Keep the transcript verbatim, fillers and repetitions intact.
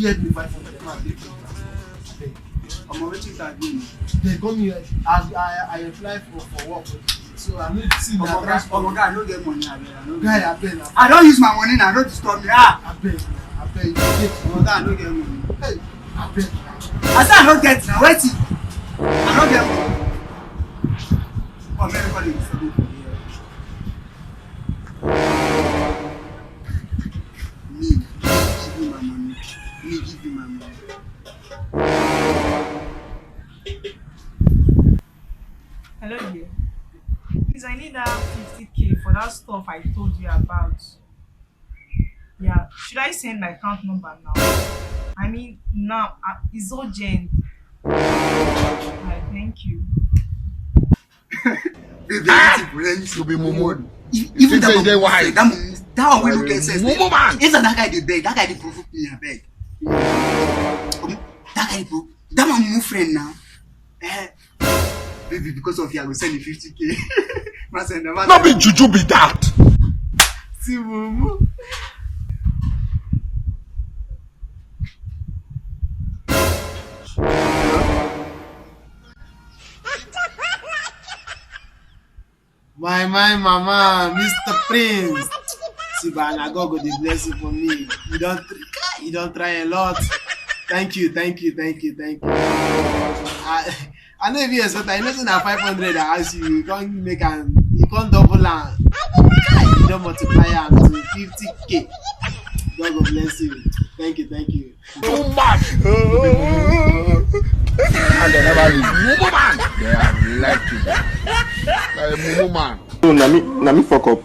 Get me five hundred, man, take me. Abeg. Omo, wetin you dey do? They come here. I, I, I apply for, for work. So I need to see my transport. Omo, guy, I no get money, abeg. I no get. Guy, abeg, abeg. I don use my money now, no disturb me. Ah! Abeg, abeg, abeg. Omo, guy, I no get money. Hey, abeg. I say I no get now, wetin? I no get money. Oh, make everybody disturb me for here. Me, give me my money. Me, give me my money. Hello, dear. Please, I need that fifty K for that stuff I told you about. Yeah, should I send my account number now? I mean, now, uh, it's urgent. Alright, thank you. Baby, everything go end. You be mumu. If, even that mumu, that mumu, that one wey no get sense. Mumu man. If na that guy dey beg, that guy dey provoke me, abeg. Um, that guy dey provoke. That one mumu friend now. Eh, baby, because of you, I go send you fifty K. Ma send am. No be juju be that. See mumu. My, my mama, Mister Prince. See, ba, na God go dey bless you for me. You don tr-, you don try a lot. Thank you, thank you, thank you, thank you. I, I no even expect. I know say na five hundred I ask you. You come make am. You come double am. You don multiply am to fifty K. God go bless you. Thank you, thank you. Too much. And they never leave. Mumu man. They are like you. Like mumu man. So na me, na me fuck up.